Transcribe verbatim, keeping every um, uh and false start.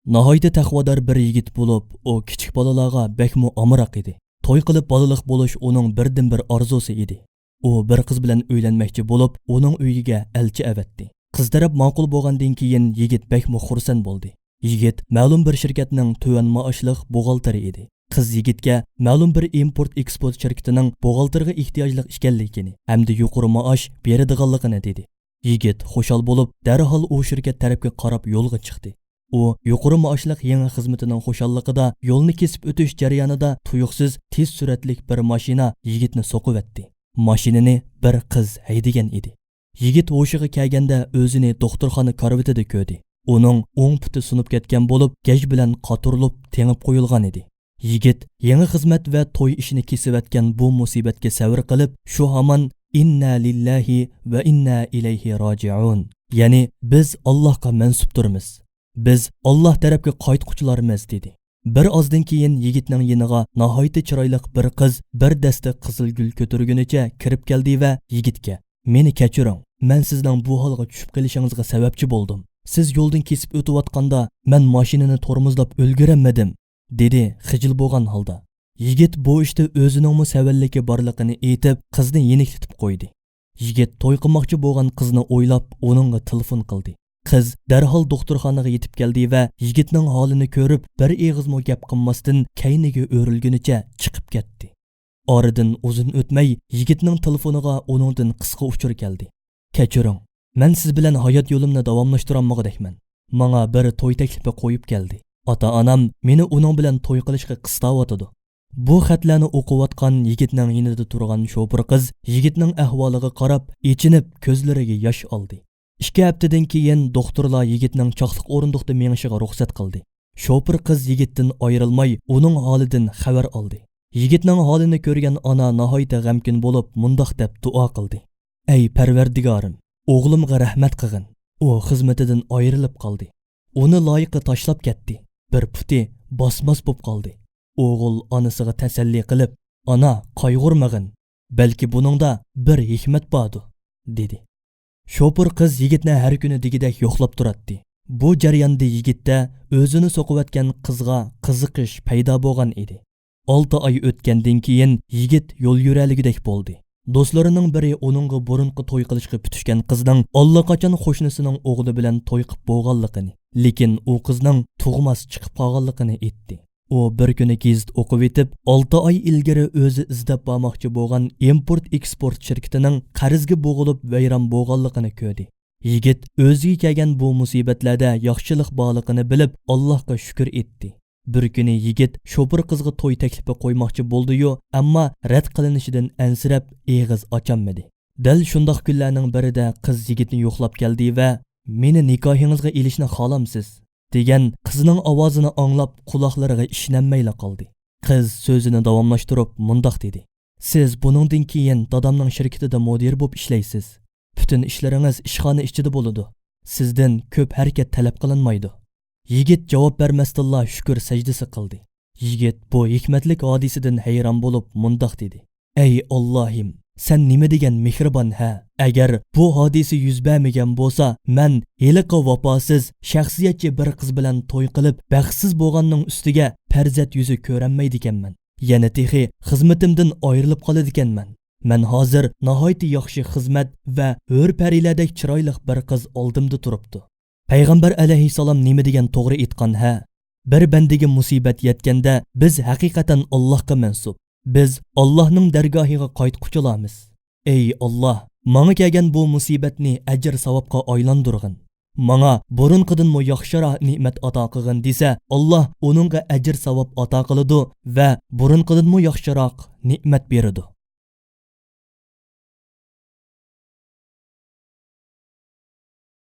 ناھايىتى تەقۋادار بىر يىگىت بولۇپ، ئۇ كىچىك بالىلارغا بەكمۇ ئامراق ئىدى. توي قىلىپ بالىلىق بولۇش ئۇنىڭ بىردىنبىر ئارزۇسى ئىدى. ئۇ بىر قىز بىلەن ئۆيلەنمەكچى بولۇپ، ئۇنىڭ ئۆيىگە ئەلچى ئەۋەتتى. قىز تەرەپ ماقۇل بولغاندىن كېيىن، يىگىت بەكمۇ خۇرسەن بولدى. يىگىت مەلۇم بىر شىركەتنىڭ تۆۋەن مائاشلىق بوغالتىرى ئىدى. قىز يىگىتكە مەلۇم بىر ئىمپورت ئېكسپورت شىركىتىنىڭ بوغالتىرغا ئېھتىياجلىق ئىكەنلىكىنى ھەمدە يۇقىرى مائاش بېرىدىغانلىقىنى دېدى. يىگىت خۇشال بولۇپ، دەرھال ئۇ شىركەت تەرەپكە قاراپ يولغا چىقتى. ئۇ يۇقىرى مائاشلىق يېڭى خىزمىتىنىڭ خۇشاللىقىدا يولنى كېسىپ ئۆتۈش جەريانىدا تۇيۇقسىز تېز سۈرئەتلىك بىر ماشىنا يىگىتنى سوقۇۋەتتى. ماشىنىنى بىر قىز ھەيدىگەن ئىدى. يىگىت ھوشىغا كەلگەندە ئۆزىنى دوختۇرخانا كارىۋىتىدە كۆردى. ئۇنىڭ ئوڭ پۇتى سۇنۇپ كەتكەن بولۇپ، گەج بىلەن قاتۇرۇلۇپ تېڭىپ قويۇلغان ئىدى. يىگىت يېڭى خىزمەت ۋە توي ئىشىنى كېسىۋەتكەن بۇ مۇسىبەتكە سەۋر قىلىپ، شۇ ھامان «ئىننا لىللاھى ۋە ئىننا ئىلەيھى راجىئۇن»، يەنى «بىز ئاللاھقا مەنسۇپتۇرمىز، بىز ئاللاھ تەرەپكە قايتقۇچىلارمىز» دېدى. بىر ئازدىن كېيىن يىگىتنىڭ يېنىغا ناھايىتى چىرايلىق بىر قىز بىر دەستە قىزىل گۈل كۆتۈرگىنىچە كىرىپ كەلدى ۋە يىگىتكە: «مېنى كەچۈرۈڭ، مەن سىزنىڭ بۇ ھالغا چۈشۈپ قېلىشىڭىزغا سەۋەبچى بولدۇم. سىز يولدىن كېسىپ ئۆتۈۋاتقاندا مەن ماشىنىنى تورمۇزلاپ ئۈلگۈرەلمىدىم» دېدى خىجىل بولغان ھالدا. يىگىت بۇ ئىشتا ئۆزىنىڭمۇ سەۋەنلىكى بارلىقىنى ئېيتىپ، قىزنى يېنىكلىتىپ قويدى. يىگىت توي قىلماقچى بولغان قىزنى ئويلاپ، ئۇنىڭغا تېلېفون قىلدى. قىز دەرھال دوختۇرخانىغا يېتىپ كەلدى ۋە يىگىتنىڭ ھالىنى كۆرۈپ، بىر ئېغىزمۇ گەپ قىلماستىن، كەينىگە ئۆرۈلگىنىچە چىقىپ كەتتى. ئارىدىن ئۇزۇن ئۆتمەي، يىگىتنىڭ تېلېفونىغا ئۇنىڭدىن قىسقا ئۇچۇر كەلدى. «كەچۈرۈڭ، مەن سىز بىلەن ھايات يولۇمنى داۋاملاشتۇرالمىغۇدەكمەن. ماڭا بىر توي تەكلىپى قويۇپ كەلدى. ئاتا-ئانام مېنى ئۇنىڭ بىلەن توي قىلىشقا قىستاۋاتىدۇ.» بۇ خەتلەرنى ئوقۇۋاتقان يىگىتنىڭ يېنىدا تۇرغان شوپۇر قىز يىگىتنىڭ ئەھۋالىغا قاراپ، ئېچىنىپ، كۆزلىرىگە ياش ئالدى. ئىككى ھەپتىدىن كېيىن دوختۇرلار يىگىتنىڭ چاقلىق ئورۇندۇقتا مېڭىشىغا رۇخسەت قىلدى. شوپۇر قىز يىگىتتىن ئايرىلماي، ئۇنىڭ ھالىدىن خەۋەر ئالدى. يىگىتنىڭ ھالىنى كۆرگەن ئانا ناھايىتى غەمكىن بولۇپ، مۇنداق دەپ دۇئا قىلدى: «ئەي پەرۋەردىگارىم، ئوغلۇمغا رەھمەت قىلغىن. ئۇ خىزمىتىدىن ئايرىلىپ قالدى. ئۇنى لايىقى تاشلاپ كەتتى. بىر پۇتى باسماس بوپ قالدى.» ئوغۇل ئانىسىغا تەسەللى قىلىپ: «ئانا، قايغۇرمىغىن. بەلكى بۇنىڭدا بىر ھېكمەت باردۇ» دېدى. شوپۇر قىز يىگىتنى ھەر كۈنى دېگۈدەك يوقلاپ تۇراتتى. بۇ جەرياندا يىگىتتە ئۆزىنى سوقۇۋەتكەن قىزغا قىزىقىش پەيدا بولغان ئىدى. ئالتە ئاي ئۆتكەندىن كېيىن يىگىت يول يۈرەلىگۈدەك بولدى. دوستلىرىنىڭ بىرى ئۇنىڭغا بۇرۇنقى توي قىلىشقا پۈتۈشكەن قىزنىڭ ئاللىقاچان قوشنىسىنىڭ ئوغلى بىلەن توي قىپ بولغانلىقىنى، لېكىن ئۇ قىزنىڭ تۇغماس چىقىپ قالغانلىقىنى ئېيتتى. ئۇ بىر كۈنى گېزىت ئوقۇۋېتىپ، ئالتە ئاي ئىلگىرى ئۆزى ئىزدەپ بارماقچى بولغان ئىمپورت ئېكسپورت شىركىتىنىڭ قەرزگە بوغۇلۇپ ۋەيران بولغانلىقىنى كۆردى. يىگىت ئۆزىگە كەلگەن بۇ مۇسىبەتلەردە ياخشىلىق بارلىقىنى بىلىپ، ئاللاھقا شۈكۈر ئېيتتى. بىر كۈنى يىگىت شوپۇر قىزغا توي تەكلىپى قويماقچى بولدىيۇ، ئەمما رەت قىلىنىشىدىن ئەنسىرەپ، ئېغىز ئاچالمىدى. دەل شۇنداق كۈنلەرنىڭ بىرىدە قىز يىگىتنى يوقلاپ كەلدى ۋە «مېنى نىكاھىڭىزغا ئېلىشنى خالامسىز؟» دېگەن قىزنىڭ ئاۋازىنى ئاڭلاپ، قۇلاقلىرىغا ئىشىنەلمەيلا قالدى. قىز سۆزىنى داۋاملاشتۇرۇپ مۇنداق دېدى: «سىز بۇنىڭدىن كېيىن دادامنىڭ شىركىتىدە مۇدىر بولۇپ ئىشلەيسىز. پۈتۈن ئىشلىرىڭىز ئىشخانا ئىچىدە بولىدۇ. سىزدىن كۆپ ھەرىكەت تەلەپ قىلىنمايدۇ.» يىگىت جاۋاب بەرمەستىنلا شۈكۈر سەجدىسى قىلدى. يىگىت بۇ ھېكمەتلىك ھادىسىدىن ھەيران بولۇپ مۇنداق دېدى: «ئەي ئاللاھىم، سەن نېمە دېگەن مېھرىبان ھە! ئەگەر بۇ ھادىسە يۈز بەرمىگەن بولسا، مەن ھېلىقى ۋاپاسىز، شەخسىيەتچى بىر قىز بىلەن توي قىلىپ، بەختسىز بولغاننىڭ ئۈستىگە پەرزەنت يۈزى كۆرەلمەيدىكەنمەن. يەنە تېخى خىزمىتىمدىن ئايرىلىپ قالىدىكەنمەن. مەن ھازىر ناھايىتى ياخشى خىزمەت ۋە ھۆر پەرىلەردەك چىرايلىق بىر قىز ئالدىمدا تۇرۇپتۇ.» پەيغەمبەر ئەلەيھىسسالام نېمە دېگەن توغرا ئېيتقان ھە! بىر بەندىگە مۇسىبەت يەتكەندە، بىز ھەقىقەتەن ئاللاھقا مەنسۇپ. بىز ئاللاھنىڭ دەرگاھىغا قايتقۇچىلارمىز. ئەي ئاللاھ، ماڭا كەلگەن بۇ مۇسىبەتنى ئەجىر-ساۋابقا ئايلاندۇرغىن. ماڭا بۇرۇنقىدىنمۇ ياخشىراق نېمەت ئاتا قىلغىن دېسە، ئاللاھ ئۇنىڭغا ئەجىر-ساۋاب ئاتا قىلىدۇ ۋە بۇرۇنقىدىنمۇ ياخشىراق نېمەت بېرىدۇ.